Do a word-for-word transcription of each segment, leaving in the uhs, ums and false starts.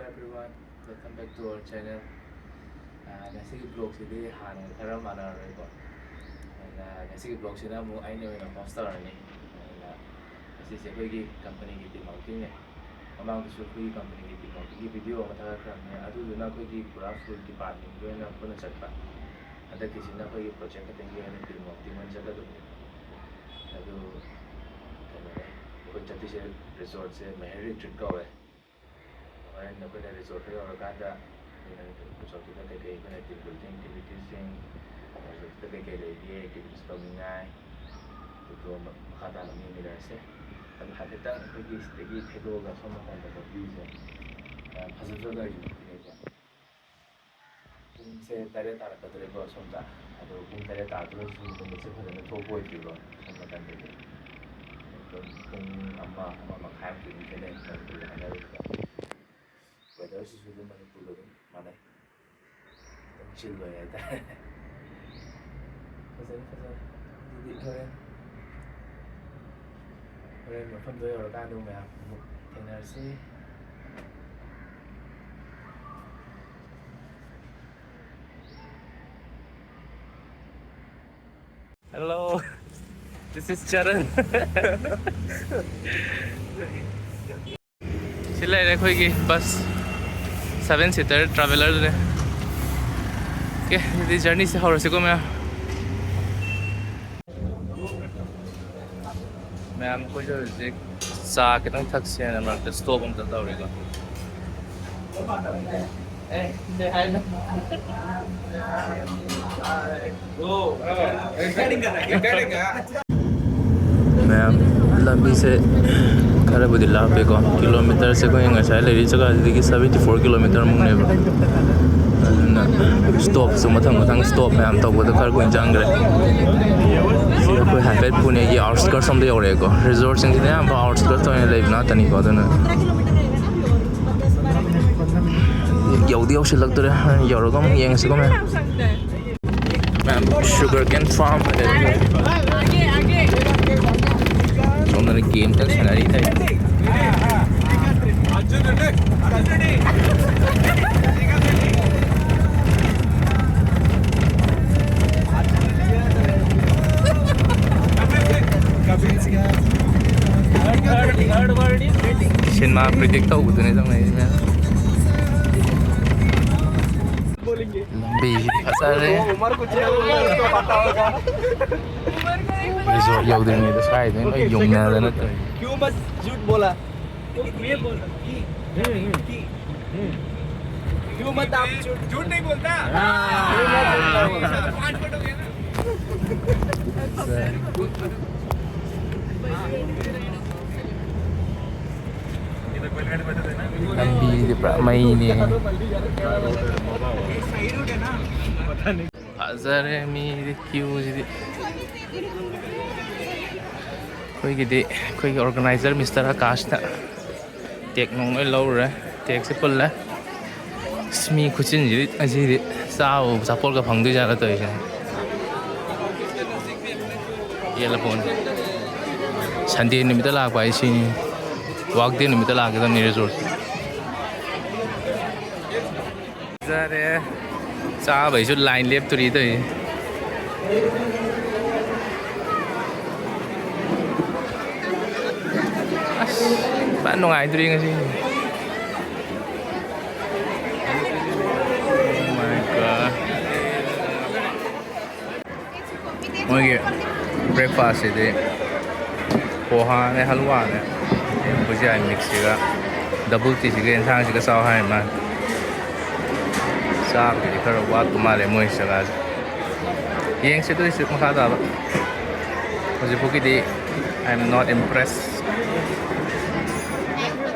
Everyone, welcome back to our channel. ꯑꯥ, ꯉꯁꯤꯒꯤ ꯕ꯭ꯂꯣꯒꯁꯤꯗꯤ ꯍꯥꯟꯅꯒ ꯈꯔ ꯃꯥꯟꯅꯔꯔꯣꯏꯀꯣ꯫ ꯑꯗꯨꯅ ꯉꯁꯤꯒꯤ ꯕ꯭ꯂꯣꯒꯁꯤꯅ ꯑꯃꯨꯛ ꯑꯩꯅ ꯑꯣꯏꯅ ꯍꯣꯁ ꯇꯧꯔꯅꯤ꯫ ꯑꯗꯨꯅ ꯉꯁꯤꯁꯦ ꯑꯩꯈꯣꯏꯒꯤ ꯀꯝꯄꯅꯤꯒꯤ ꯇꯤꯝ ꯑꯥꯎꯇꯤꯡꯅꯦ꯫ ꯃꯃꯥꯡꯗꯁꯨ ꯑꯩꯈꯣꯏꯒꯤ ꯀꯝꯄꯅꯤꯒꯤ ꯇꯤꯝ ꯑꯥꯎꯇꯤꯡꯒꯤ ꯚꯤꯗꯤꯑꯣ ꯑꯃ ꯊꯥꯒꯠꯈ꯭ꯔꯕꯅꯦ꯫ ꯑꯗꯨꯗꯨꯅ ꯑꯩꯈꯣꯏꯒꯤ ꯄꯨꯔꯥ ꯐꯨꯜ ꯗꯤꯄꯥꯔꯠꯃꯦꯟꯒꯤ ꯑꯣꯏꯅ ꯄꯨꯟꯅ ꯆꯠꯄ꯫ ꯍꯟꯗꯛꯀꯤꯁꯤꯅ ꯑꯩꯈꯣꯏꯒꯤ ꯄ꯭ꯔꯣꯖꯦꯛ ꯈꯛꯇꯪꯒꯤ ꯑꯣꯏꯅ ꯇꯤꯝ ꯑꯥꯎꯇꯤꯡ ꯑꯣꯏꯅ ꯆꯠꯀꯗꯕꯅꯦ꯫ ꯑꯗꯨ ꯀꯩꯅꯣꯅꯦ, ꯑꯩꯈꯣꯏ ꯆꯠꯇꯣꯏꯁꯦ ꯔꯤꯁꯣꯔꯠꯁꯦ ꯃꯍꯦꯔ ꯔꯤꯇ꯭ꯔꯤꯠ ꯀꯧꯋꯦ꯫ ꯍꯣꯔꯦꯟ ꯑꯩꯈꯣꯏꯅ ꯔꯤꯁꯣꯔꯠꯇ ꯌꯧꯔꯀꯥꯟꯗ ꯑꯩꯈꯣꯏꯅ ꯔꯤꯁꯣꯔꯠꯇꯨꯗ ꯀꯩꯀꯩ ꯑꯩꯈꯣꯏꯅ ꯇꯤꯝ ꯕꯤꯜꯗꯤꯡ ꯑꯦꯛꯇꯤꯚꯤꯇꯤꯁꯁꯤꯡ, ꯔꯤꯁꯣꯔꯠꯇꯨꯗ ꯀꯩꯀꯩ ꯂꯩꯒꯦ, ꯑꯦꯛꯇꯤꯚꯤꯇꯤꯁ ꯇꯧꯅꯤꯡꯉꯥꯏ, ꯑꯗꯨꯗꯣ ꯃꯈꯥ ꯇꯥꯅ ꯑꯃꯨꯛ ꯌꯦꯡꯃꯤꯟꯅꯔꯁꯦ꯫ ꯑꯗꯨ ꯍꯥꯏꯐꯦꯠꯇꯪ ꯑꯩꯈꯣꯏꯒꯤ ꯁꯤꯗꯒꯤ ꯊꯩꯗꯣꯛꯑꯒ ꯁꯣꯝ ꯅꯥꯀꯟꯗꯀꯣ ꯚ꯭ꯌꯨꯁꯦ ꯌꯥꯝ ꯐꯖꯗ꯭ꯔꯣ ꯇꯧꯔꯤꯁꯦ? ꯄꯨꯡꯁꯦ ꯇꯔꯦꯠ ꯇꯥꯔꯛꯀꯗꯧꯔꯦꯀꯣ ꯁꯣꯝꯗ꯫ ꯑꯗꯣ ꯄꯨꯡ ꯇꯔꯦꯠ ꯇꯥꯔꯛꯇ꯭ꯔꯁꯨ ꯅꯨꯃꯤꯠꯁꯦ ꯐꯖꯅ ꯊꯣꯛꯄ ꯑꯣꯏꯗ꯭ꯔꯤꯀꯣ ꯁꯣꯝ ꯅꯥꯀꯟꯗꯗꯤ꯫ ꯑꯗꯨꯝ ꯄꯨꯡ ꯑꯃ, ꯑꯃ ꯃꯈꯥꯏꯃꯨꯛꯇꯤ ꯑꯗꯨꯝ ꯈꯦꯠꯅꯩ ꯃꯅꯤꯄꯨꯔꯒ ꯍꯥꯏꯅꯔꯨꯕꯗ꯫ ꯋꯦꯗꯔꯁꯤꯁꯨ ꯑꯗꯨꯝ ꯃꯅꯤꯄꯨꯔꯒ ꯑꯗꯨꯝ ꯃꯥꯟꯅꯩ꯫ ꯑꯗꯨꯝ ꯆꯤꯜ ꯑꯣꯏ ꯍꯥꯏꯇꯥꯔꯦ꯫ ꯐꯖꯔꯦ, ꯐꯖꯔꯦ꯫ ꯑꯗꯨꯗꯤ ꯍꯣꯔꯦꯟ, ꯍꯣꯔꯦꯟ ꯃꯐꯝꯗꯣ ꯌꯧꯔꯀꯥꯟꯗ ꯑꯃꯨꯛ ꯃꯌꯥꯝ ꯑꯃꯨꯛ ꯊꯦꯡꯅꯔꯁꯤ꯫ Hello, this is Charan. ꯁꯤ ꯂꯩꯔꯦ ꯑꯩꯈꯣꯏꯒꯤ ꯕꯁ, seven seater travellerꯗꯨꯅꯦ꯫ ꯑꯣꯀꯦ, ꯑꯗꯨꯗꯤ ꯖꯔꯅꯤꯁꯦ ꯍꯧꯔꯁꯤꯀꯣ ꯃꯌꯥꯝ꯫ ꯃꯌꯥꯝ ꯑꯩꯈꯣꯏꯁꯨ ꯍꯧꯖꯤꯛ ꯆꯥ ꯈꯤꯇꯪ ꯊꯛꯁꯦꯅ ꯃꯔꯛꯇ ꯁ꯭ꯇꯣꯞ ꯑꯝꯇ ꯇꯧꯔꯤꯀꯣ꯫ ꯑꯦ, ꯀꯩ ꯍꯥꯏꯅꯣ? ꯃꯌꯥꯝ, ꯂꯝꯕꯤꯁꯦ ꯈꯔꯕꯨꯗꯤ ꯂꯥꯞꯄꯦꯀꯣ, ꯀꯤꯂꯣꯃꯤꯇꯔꯁꯦ ꯑꯩꯈꯣꯏ ꯉꯁꯥꯏ ꯂꯩꯔꯤ ꯖꯒꯥꯁꯤꯗꯒꯤ seventy four kilometre ꯃꯨꯛꯅꯦꯕ꯫ ꯑꯗꯨꯅ ꯁ꯭ꯇꯣꯞꯁꯨ ꯃꯊꯪ ꯃꯊꯪ ꯁ꯭ꯇꯣꯞ ꯃꯌꯥꯝ ꯇꯧꯕꯗ ꯈꯔ ꯀꯨꯏꯅ ꯆꯪꯈ꯭ꯔꯦ꯫ ꯁꯤ ꯑꯩꯈꯣꯏ ꯍꯥꯏꯐꯦꯠ ꯄꯨꯅꯦꯒꯤ ꯑꯥꯎꯠꯁ꯭ꯀꯔꯠꯁ ꯑꯝꯗ ꯌꯧꯔꯛꯑꯦꯀꯣ꯫ ꯔꯤꯖꯣꯔꯠꯁꯤꯡꯁꯤꯗꯤ ꯑꯌꯥꯝꯕ ꯑꯥꯎꯠꯁ꯭ꯀꯔꯠꯁꯇ ꯑꯣꯏꯅ ꯂꯩꯕ ꯉꯥꯛꯇꯅꯤꯀꯣ꯫ ꯑꯗꯨꯅ ꯌꯧꯗꯤ ꯌꯧꯁꯤꯜꯂꯛꯇꯣꯔꯦ꯫ ꯌꯧꯔꯒ ꯑꯃꯨꯛ ꯌꯦꯡꯉꯁꯤꯀꯣ ꯃꯌꯥꯝ꯫ ꯃꯌꯥꯝ sugar cane farm ꯍꯥꯏꯗꯅ ꯁꯣꯝꯗꯅ ꯒꯦꯝ ꯈꯛ ꯁꯥꯟꯅꯔꯤ ꯇꯧꯔꯤ꯫ ꯁꯤꯅꯦꯃꯥ ꯄ꯭ꯔꯤꯗꯤꯛ ꯇꯧꯕꯗꯨꯅꯦ ꯇꯧꯅꯩꯁꯦ ꯃꯌꯥꯝ꯫ ꯂꯝꯕꯤꯁꯤꯗꯤ ꯐꯖꯔꯦ꯫ ꯔꯤꯖꯣꯔꯠ ꯌꯧꯗ꯭ꯔꯤꯉꯩꯗ ꯁ꯭ꯋꯥꯏꯗ ꯂꯣꯏ ꯌꯨꯡꯅꯗꯅ ꯇꯧꯔꯤ꯫ क्यों मत झूठ बोला? क्यों मत आप झूठ, झूठ नहीं बोलता? ꯂꯝꯕꯤꯁꯤꯗꯤ ꯄꯨꯔꯥ ꯃꯩꯅꯦ꯫ ꯐꯖꯔꯦ ꯃꯤꯗꯤ ꯀ꯭ꯌꯨꯁꯤꯗꯤ꯫ ꯑꯩꯈꯣꯏꯒꯤꯗꯤ ꯑꯩꯈꯣꯏꯒꯤ ꯑꯣꯔꯒꯅꯥꯏꯖꯔ ꯃꯤꯁꯇꯔ ꯑꯀꯥꯁꯅ ꯇꯦꯛ ꯅꯨꯡ ꯂꯣꯏ ꯂꯧꯔꯦ꯫ ꯇꯦꯛꯁꯦ ꯄꯨꯜꯂꯦ꯫ ꯑꯁ, ꯃꯤ ꯈꯨꯆꯤꯟꯁꯤꯗꯤ ꯉꯁꯤꯗꯤ ꯆꯥꯕ ꯆꯥꯄꯣꯠꯀ ꯐꯪꯗꯣꯏꯖꯥꯠꯂ ꯇꯧꯔꯤꯁꯦ꯫ ꯌꯦꯜꯂꯄꯣꯟ꯫ ꯁꯟꯗꯦ ꯅꯨꯃꯤꯠꯇ ꯂꯥꯛꯄ ꯍꯥꯏꯁꯤꯅꯤ꯫ ꯋꯥꯛ ꯗꯦ ꯅꯨꯃꯤꯠꯇ ꯂꯥꯛꯀꯗꯕꯅꯤ ꯔꯤꯖꯣꯔꯠ꯫ ꯐꯖꯔꯦ꯫ ꯆꯥꯕꯩꯁꯨ ꯂꯥꯏꯟ ꯂꯦꯞꯇꯣꯔꯤ ꯇꯧꯔꯤꯁꯦ꯫ ꯑꯁ, ꯐꯖꯅ ꯅꯨꯡꯉꯥꯏꯗꯣꯔꯤ ꯉꯁꯤ꯫ Oh my God. ꯃꯣꯏꯒꯤ ꯕ꯭ꯔꯦꯛꯐꯥꯁꯁꯤꯗꯤ ꯄꯣꯍꯥꯅꯦ, ꯍꯜꯋꯥꯅꯦ, ꯚꯨꯖꯤꯌꯥ ꯃꯤꯛꯁꯁꯤꯒ, ꯗꯕꯜ ꯇꯤꯁꯤꯒ, ꯌꯦꯟꯁꯥꯡꯁꯤꯒ ꯆꯥꯎ ꯍꯥꯏꯔꯤ ꯃꯥꯜꯂꯦ꯫ ꯆꯥꯕꯒꯤꯗꯤ ꯈꯔ ꯋꯥꯠꯄ ꯃꯥꯜꯂꯦ ꯃꯣꯏ ꯖꯒꯥꯁꯦ꯫ ꯌꯦꯡꯁꯤ ꯑꯗꯨꯏꯁꯨ ꯃꯈꯥ ꯇꯥꯕ꯫ ꯍꯧꯖꯤꯛꯐꯥꯎꯒꯤꯗꯤ I am not impressed.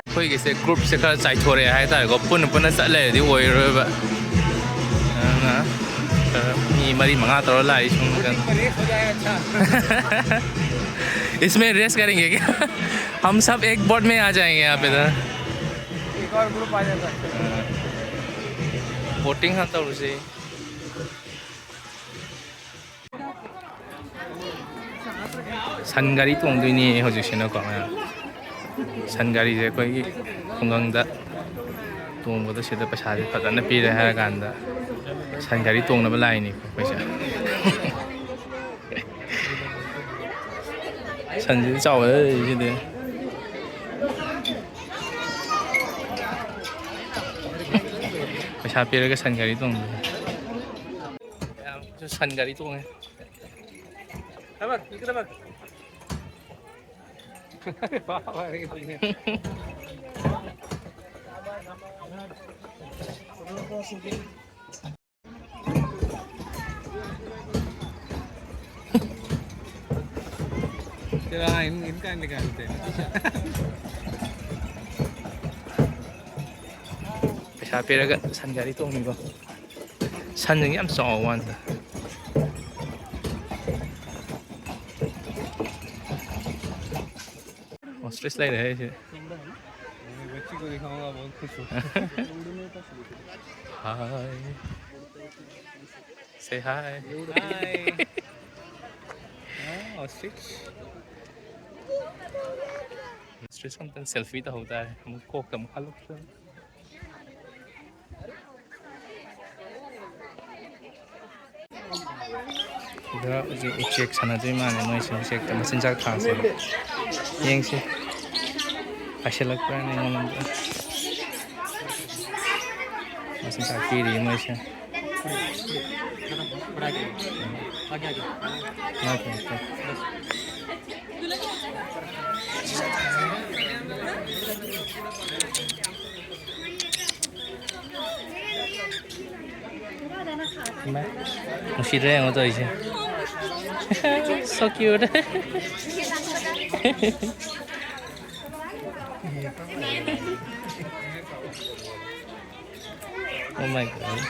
ꯑꯩꯈꯣꯏꯒꯤꯁꯦ ꯒ꯭ꯔꯨꯞꯁꯦ ꯈꯔ ꯆꯥꯏꯊꯣꯔꯛꯑꯦ ꯍꯥꯏꯇꯥꯔꯦꯀꯣ꯫ ꯄꯨꯟꯅ ꯄꯨꯟꯅ ꯆꯠ ꯂꯩꯔꯗꯤ ꯑꯣꯏꯔꯣꯏꯕ꯫ ꯑꯗꯨꯅ ꯈꯔ ꯃꯤ ꯃꯔꯤ ꯃꯉꯥ ꯇꯧꯔ ꯂꯥꯛꯏ ꯁꯨꯝ ꯀꯩꯅꯣ꯫ इसमें रेस करेंगे क्या? हम सब एक बोट में आ जाएंगे यहाँ पे तो। एक और ग्रुप आ जाता है। बोटिंग हाँ तौर से। ꯁꯟ ꯒꯥꯔꯤ ꯇꯣꯡꯗꯣꯏꯅꯦ ꯍꯧꯖꯤꯛꯁꯤꯅꯀꯣ ꯃꯌꯥꯝ꯫ ꯁꯟ ꯒꯥꯔꯤꯁꯦ ꯑꯩꯈꯣꯏꯒꯤ ꯈꯨꯡꯒꯪꯗ ꯇꯣꯡꯕꯗ ꯁꯤꯗ ꯄꯩꯁꯥꯁꯦ ꯐꯖꯅ ꯄꯤꯔꯦ ꯍꯥꯏꯔ ꯀꯥꯟꯗ ꯁꯟ ꯒꯥꯔꯤ ꯇꯣꯡꯅꯕ ꯂꯥꯛꯏꯅꯤꯀꯣ ꯑꯩꯈꯣꯏꯁꯦ꯫ ꯁꯟꯁꯤꯗꯤ ꯆꯥꯎꯋꯦ ꯁꯤꯗꯤ꯫ ꯄꯩꯁꯥ ꯄꯤꯔꯒ ꯁꯟ ꯒꯥꯔꯤ ꯇꯣꯡꯕꯁꯦ꯫ ꯃꯌꯥꯝꯁꯨ ꯁꯟ ꯒꯥꯔꯤ ꯇꯣꯡꯉꯦ꯫ तेरा इन, इनका निकालते हैं। ꯄꯩꯁꯥ ꯄꯤꯔꯒ ꯁꯟ ꯒꯥꯔꯤ ꯇꯣꯡꯉꯤꯀꯣ꯫ ꯁꯟꯁꯤꯡ ꯌꯥꯝ ꯆꯥꯎꯕ ꯋꯥꯅꯤꯗ꯫ Ostrich ꯂꯩꯔꯦ ꯑꯩꯁꯦ꯫ बच्ची को दिखाऊंगा, बहुत खुश हूँ। Hi. Say hi. Hi. हाँ, ostrich. Ostrich ꯑꯝꯇꯪ selfie ꯇꯧꯍꯧ ꯇꯥꯔꯦ꯫ ꯑꯃꯨꯛ ꯀꯣꯛꯇ ꯑꯃꯨꯛ ꯍꯜꯂꯛꯇꯅ꯫ ꯁꯤꯗ ꯍꯧꯖꯤꯛ ꯎꯆꯦꯛ ꯁꯥꯟꯅꯗꯣꯏ ꯃꯥꯜꯂꯦ ꯃꯣꯏꯁꯦ꯫ ꯎꯆꯦꯛꯇ ꯃꯆꯤꯟꯖꯥꯛ ꯊꯥꯁꯦ꯫ ꯌꯦꯡꯁꯤ꯫ ꯄꯥꯏꯁꯤꯜꯂꯛꯄ꯭ꯔꯥꯅ ꯑꯩꯉꯣꯟꯗ꯫ ꯃꯆꯤꯟꯖꯥꯛ ꯄꯤꯔꯤ ꯃꯣꯏꯁꯦ꯫ ꯃꯥ ꯀꯩꯅꯣ ꯇꯧ꯫ ꯏꯃꯥ, ꯅꯨꯡꯁꯤꯗ꯭ꯔꯥ ꯌꯦꯡꯉꯣ ꯇꯧꯔꯤꯁꯦ꯫ So cute. Oh my God.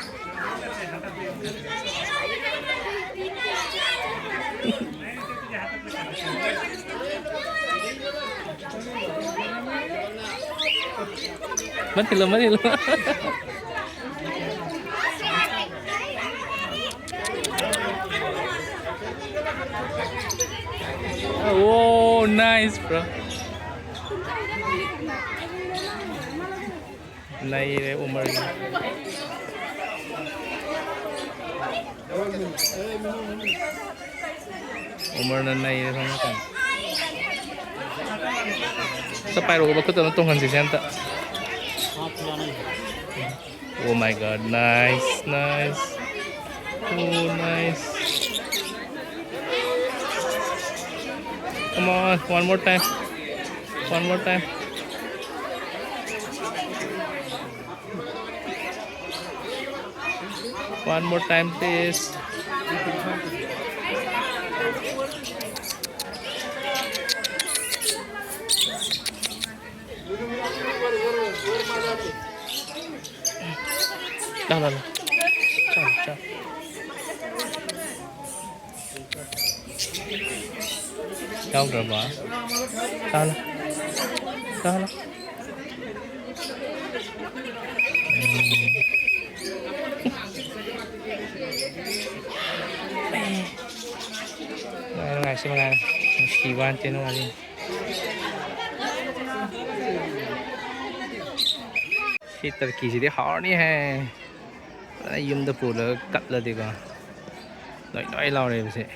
Mati lo, mati lo. Oh, nice, bro. ꯅꯩꯔꯦ ꯎꯃꯔꯒꯤ꯫ ꯎꯃꯔꯅ ꯅꯩꯔꯦ ꯁꯣꯝ ꯅꯥꯀꯟ꯫ ꯑꯝꯇ ꯄꯥꯏꯔꯛꯑꯣꯕ, ꯈꯨꯠꯇ ꯑꯝꯇ ꯇꯣꯡꯍꯟꯁꯤꯁꯦ ꯑꯝꯇ꯫ Oh my God, nice, nice. Oh, nice. Come on, one more time. One more time. One more time, please. لا، لا، لا. ꯆꯥꯎ, ꯆꯥꯎ. ꯌꯥꯎꯗ꯭ꯔꯕꯣ? ꯆꯥꯍꯜꯂꯣ. ꯆꯥꯍꯜꯂꯣ. ꯎꯝ. ꯅꯨꯡꯉꯥꯏ, ꯅꯨꯡꯉꯥꯏ, ꯁꯤ ꯃꯉꯥꯏꯔꯦ꯫ ꯅꯨꯡꯁꯤꯕ ꯋꯥꯅꯤ, ꯅꯨꯡꯉꯥꯏ꯫ ꯁꯤ ꯇꯔꯀꯤꯁꯤꯗꯤ ꯍꯥꯎꯔꯅꯤꯍꯦ꯫ ꯐꯖꯅ ꯌꯨꯝꯗ ꯄꯨꯔꯒ ꯀꯠꯂꯗꯤꯀꯣ꯫ ꯅꯣꯏ ꯅꯣꯏ ꯂꯥꯎꯔꯦꯕꯁꯦ꯫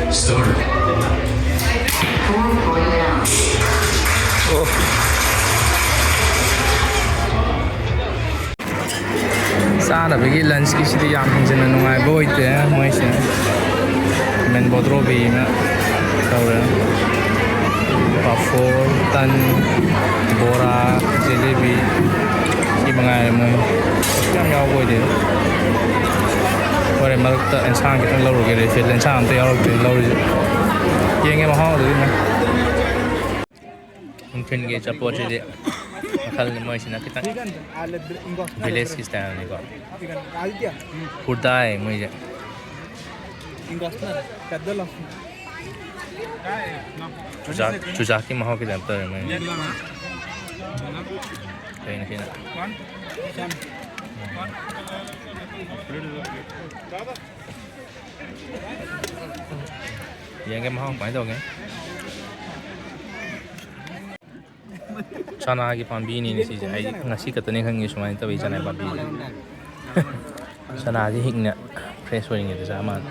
Starter. ꯆꯥꯅꯕꯒꯤ ꯂꯟꯁꯀꯤꯁꯤꯗꯤ ꯌꯥꯝ ꯍꯦꯟꯖꯤꯟꯅ ꯅꯨꯡꯉꯥꯏꯕ ꯑꯣꯏꯗꯦ ꯃꯣꯏꯁꯦ꯫ ꯃꯦꯟ ꯕꯣꯗ꯭ꯔꯣꯕꯤꯅ ꯇꯧꯔꯦ꯫ ꯄꯥꯐꯣꯔ, ꯇꯟ, ꯕꯣꯔꯥ, ꯖꯤꯂꯤꯕꯤ, ꯁꯤ ꯃꯉꯥꯏꯔꯦ ꯃꯣꯏ꯫ ꯌꯥꯝ ꯌꯥꯎꯕ ꯑꯣꯏꯗꯦ꯫ ꯍꯣꯔꯦꯟ ꯃꯔꯛꯇ ꯑꯦꯟꯁꯥꯡ ꯈꯤꯇꯪ ꯂꯧꯔꯨꯒꯦ, ꯔꯤꯐꯤꯜ ꯑꯦꯟꯁꯥꯡ ꯑꯝꯇ ꯌꯥꯎꯔꯛꯇꯦ ꯂꯧꯔꯤꯁꯦ꯫ ꯌꯦꯡꯒꯦ ꯃꯍꯥꯎ ꯑꯗꯨꯗꯤ ꯃꯣꯏ꯫ ꯅꯨꯡꯊꯤꯜꯒꯤ ꯑꯆꯥꯄꯣꯠꯁꯤꯗꯤ ꯃꯈꯜ ꯃꯣꯏꯁꯤꯅ ꯈꯤꯇꯪ ꯚꯤꯂꯦꯖꯀꯤ ꯁ꯭ꯇꯥꯏꯜꯅꯤꯀꯣ꯫ ꯍꯨꯔꯗꯥꯏ ꯃꯣꯏꯁꯦ꯫ ꯆꯨꯖꯥꯛ, ꯆꯨꯖꯥꯛꯀꯤ ꯃꯍꯥꯎꯒꯤ ꯇꯥꯏꯞ ꯇꯧꯔꯦ ꯃꯣꯏ꯫ ꯀꯩꯅꯣ ꯁꯤꯅ? ꯌꯦꯡꯒꯦ ꯃꯍꯥꯎ ꯀꯃꯥꯏꯅ ꯇꯧꯒꯦ꯫ ꯆꯅꯥꯒꯤ ꯄꯥꯝꯕꯤꯅꯤꯅꯦ ꯁꯤꯁꯦ꯫ ꯑꯩ ꯉꯁꯤ ꯈꯛꯇꯅꯦ ꯈꯪꯉꯤ ꯁꯨꯃꯥꯏꯅ ꯇꯧꯋꯤ ꯆꯅꯥ ꯄꯥꯝꯕꯤ꯫ ꯆꯅꯥꯁꯤ ꯍꯤꯡꯅ ꯐ꯭ꯔꯦꯁ ꯑꯣꯏꯔꯤꯉꯩꯗ ꯆꯥ ꯃꯥꯜꯂꯦ꯫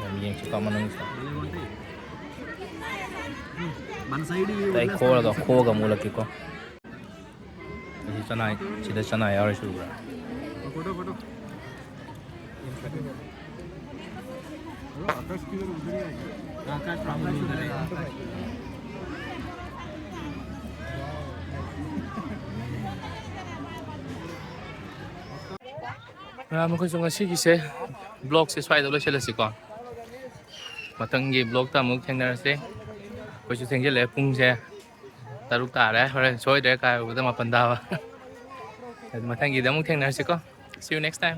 ꯌꯥꯝ ꯌꯦꯡꯁꯤꯀꯣ ꯃꯅꯨꯡꯁꯤꯗ꯫ ꯑꯩ ꯈꯣꯛꯑꯒ, ꯈꯣꯛꯑꯒ ꯑꯃꯨꯛ ꯎꯠꯂꯛꯀꯦꯀꯣ꯫ ꯑꯁꯤ ꯆꯅꯥꯏ, ꯁꯤꯗ ꯆꯅꯥꯏ ꯌꯥꯎꯔꯤꯁꯤ ꯎꯕ꯭ꯔꯥ? ꯃꯌꯥꯝ, ꯑꯩꯈꯣꯏꯁꯨ ꯉꯁꯤꯒꯤꯁꯦ ꯕ꯭ꯂꯣꯒꯁꯦ ꯁ꯭ꯋꯥꯏꯗ ꯂꯣꯏꯁꯤꯜꯂꯁꯤꯀꯣ꯫ ꯃꯊꯪꯒꯤ ꯕ꯭ꯂꯣꯒꯇ ꯑꯃꯨꯛ ꯊꯦꯡꯅꯔꯁꯦ꯫ ꯑꯩꯈꯣꯏꯁꯨ ꯊꯦꯡꯖꯤꯜꯂꯛꯑꯦ, ꯄꯨꯡꯁꯦ ꯇꯔꯨꯛ ꯇꯥꯔꯦ꯫ ꯍꯣꯔꯦꯟ ꯁꯣꯏꯗ꯭ꯔꯦ ꯀꯥꯏꯔꯨꯕꯗ ꯃꯥꯄꯟ ꯇꯥꯕ꯫ ꯑꯗꯨ ꯃꯊꯪꯒꯤꯗ ꯑꯃꯨꯛ ꯊꯦꯡꯅꯔꯁꯤꯀꯣ꯫ See you next time.